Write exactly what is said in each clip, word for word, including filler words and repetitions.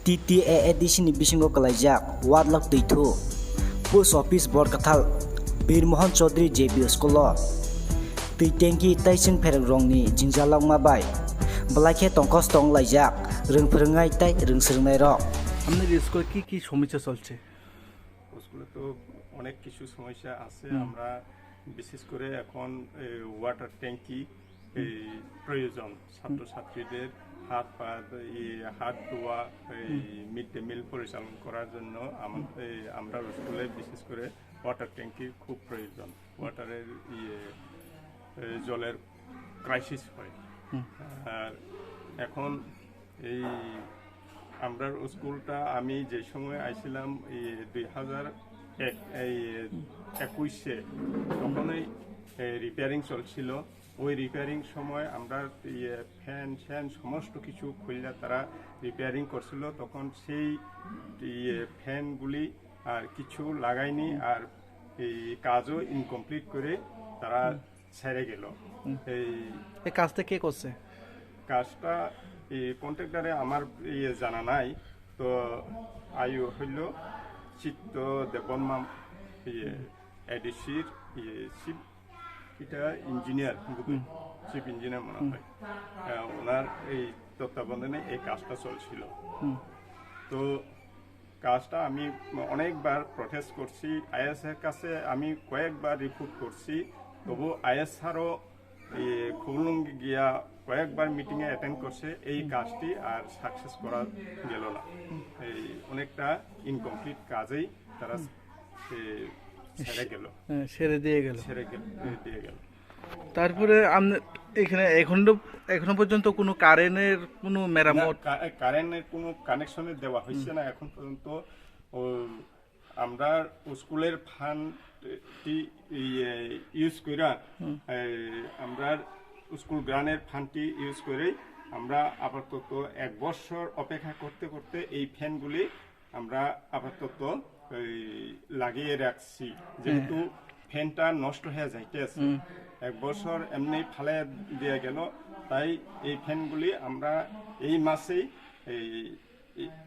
T T A A D C ni bisingo kwlaijak Watlok Twithu Post Office Borkathal Birmohon Chaudhary J B School o twi tanki tei chwng pherok rokni jingjalokma bai belai khe tongkos tong laijak rwng phwrwngnai tei rwng swrwngnai rok. আপনাদের স্কুলে কি কি সমস্যা চলছে? স্কুলে তো অনেক কিছু সমস্যা আছে। হুম। আমরা বিশেষ করে এখন, এ, ওয়াটার ট্যাঙ্কি, হুম। এই প্রয়োজন। ছাত্রছাত্রীদের হাত পা, এই হাত ধোয়া, এই হুম। মিড ডে মিল পরিচালন করার জন্য আমার, হুম। এই আমরা স্কুলে বিশেষ করে ওয়াটার ট্যাঙ্কির খুব প্রয়োজন। ওয়াটারের ইয়ে, এ, জলের ক্রাইসিস হয়। হুম। আর এখন এই আমরার স্কুলটা আমি যে সময় আইছিলাম, এই দুই হাজার এক, এই একুশে, তখনই, এ, রিপেয়ারিং চলছিল। ওই রিপেয়ারিং সময় আমরা ইয়ে ফ্যান শ্যান সমস্ত কিছু খুললে তারা রিপেয়ারিং করছিল। তখন সেই ইয়ে ফ্যানগুলি আর কিছু লাগায়নি, আর এই কাজও ইনকমপ্লিট করে তারা হুম। ছেড়ে গেল। হুম। এই এই কাজটা কে করছে? কাজটা এই কন্ট্রাক্টরে আমার ইয়ে জানা নাই। তো আয়ু হইল চিত্ত দেববর্মা, ইয়ে এডিসির ইয়ে চিফ, এটা ইঞ্জিনিয়ার, হুম। চিফ ইঞ্জিনিয়ার মনে হুম। হয়। আহ, ওনার এই তত্ত্বাবধানে এই কাজটা চলছিল। হুম। তো কাজটা আমি অনেকবার প্রটেস্ট করছি, আইএস এর কাছে আমি কয়েকবার রিপোর্ট করছি, তবু আইএস স্যারও এই খুলুলুং গিয়া কয়েকবার মিটিং এ অ্যাটেন্ড করছে, এই হুম। কাজটি আর সাকসেস করা গেল না। এই অনেকটা ইনকমপ্লিট কাজেই তারা হুম। এ, ছেড়ে গেল। হ্যাঁ, ছেড়ে দিয়ে গেল। ছেড়ে গেল, এ, দিয়ে গেল। তারপরে আম-, এখানে এখন তো, এখনো পর্যন্ত কোনো কারেন্টের কোনো না, মেরামত? কা-, কারেন্টের কোনো কানেকশনে দেওয়া হয়েছে হুম। না এখন পর্যন্ত। ও, আমরা স্কুলের ফান্ডটি ইয়ে ইউজ কইরা, হুম। এই, আমরা স্কুল গ্রান্টের ফান্ডটি ইউজ করে আমরা আপাতত এক বছর অপেক্ষা করতে করতে এই ফ্যানগুলি আমরা আপাতত এই লাগিয়ে রাখছি, যেহেতু হ্যাঁ। ফ্যানটা নষ্ট হয়ে যাইতে আছে। হুম। এক বছর এমনি ফালে দিয়ে গেল, তাই এই ফ্যানগুলি আমরা এই মাসেই এই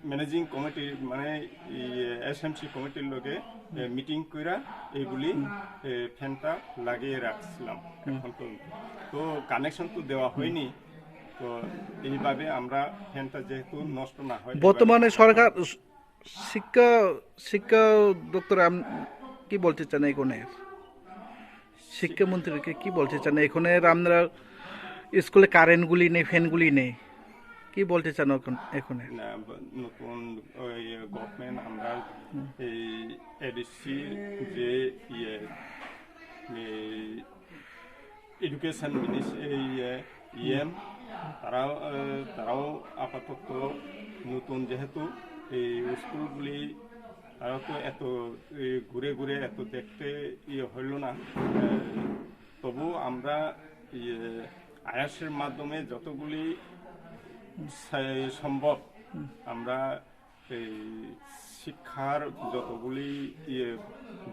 ম্যানেজিং কমিটির মানে এসএমসি কমিটির লগে, এ, মিটিং কইরা এইগুলি, এ, ফ্যানটা লাগিয়ে রাখছিলাম হুম। এখন পর্যন্ত। তো কানেকশন তো দেওয়া হয়নি, তো এইভাবে আমরা ফ্যানটা যেহেতু নষ্ট না হয়, বর্তমানে এভাবে সরকার, শিক্ষা, শিক্ষা দপ্তরে আম-, কি বলতে চান এখনের? শিক্ষামন্ত্রীকে কি বলতে চান? এখনের আপনারা স্কুলে কারেন্টগুলি নেই, ফ্যানগুলি নেই, কি বলতে চান এখন, এখনের? না, ব-, নতুন ওই গভর্নমেন্ট আমরা হুম। এই এডিসি যে ইয়ে, এই এডুকেশন মিনিস-, এই, এ, ইএম, তারাও, এ, তারাও আপাতত নতুন, যেহেতু এই স্কুলগুলি তারা তো এত, এ, ঘুরে ঘুরে এত দেখতে ইয়ে হইল না। এ, তবু আমরা ইয়ে আয়াসের মাধ্যমে যতগুলি সে-, সম্ভব আমরা এই শিক্ষার যতগুলি ইয়ে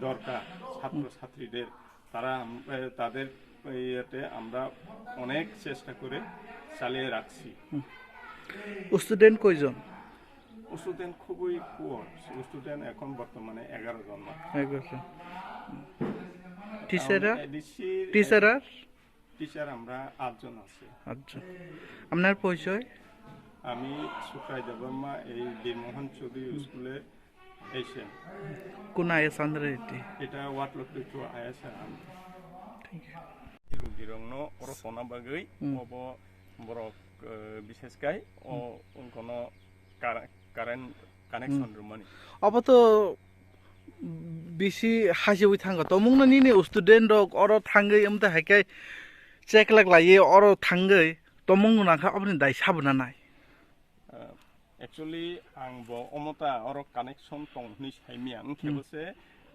দরকার ছাত্রছাত্রীদের, তারা আম-, এ, তাদের ইয়েতে আমরা অনেক চেষ্টা করে চালিয়ে রাখছি। হুম। স্টুডেন্ট কয়জন? স্টুডেন্ট খুবই পুয়ার। স্টুডেন্ট এখন বর্তমানে এগারো জন মাত্র। এগারো জন। টিচাররা? এখন এডিসির টিচার আর? টিচার আমরা আটজন আছি। আটজন। আপনার পরিচয়? আমি সুকাই দেববর্মা, এই বীরমোহন চৌধুরী স্কুলের এইচএম। কোন আইএস আন্ডারে এটি? এটা ওয়াটলক দুইটো is under. Thank you. Rugirokno oro tona bagwi Hmm. obo borok, eh, biseskai o Hmm. wngkhono kar-, current connection Hmm. rwmani. Obo to bisi hasiwi thango. Tomungno nini student rok oro thangwi, omo twi hai khe check lak laiwi oro thangwi tomungno nangkha, oboni dai sabo nanai? Ah, actually, ang bo omo ta oro connection tong hwnwi saimya. Wngkhe Hmm. bo se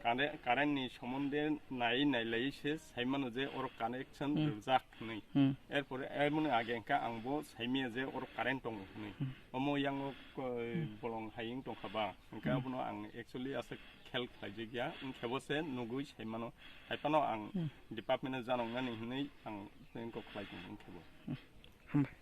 kare-, current ni somonde nai nai laiwi se saimano je oro connection Hmm. rwjak hwnwi. Hmm. Erpore, emoni age wngkha ang bo saimya je oro current tongo hwnwi. Hmm. Omo yango, eh, Hmm. bolong hai wng tongkha ba. Hwnkhe Hmm. abono ang actually aswk khel khlaijak ya. Wngkhe bo se nugwi saimano. Hai phano ang Hmm. department o janoknani hwnwi ang tei kok khlai tongo wngkhe bo. Hmm. Hambai.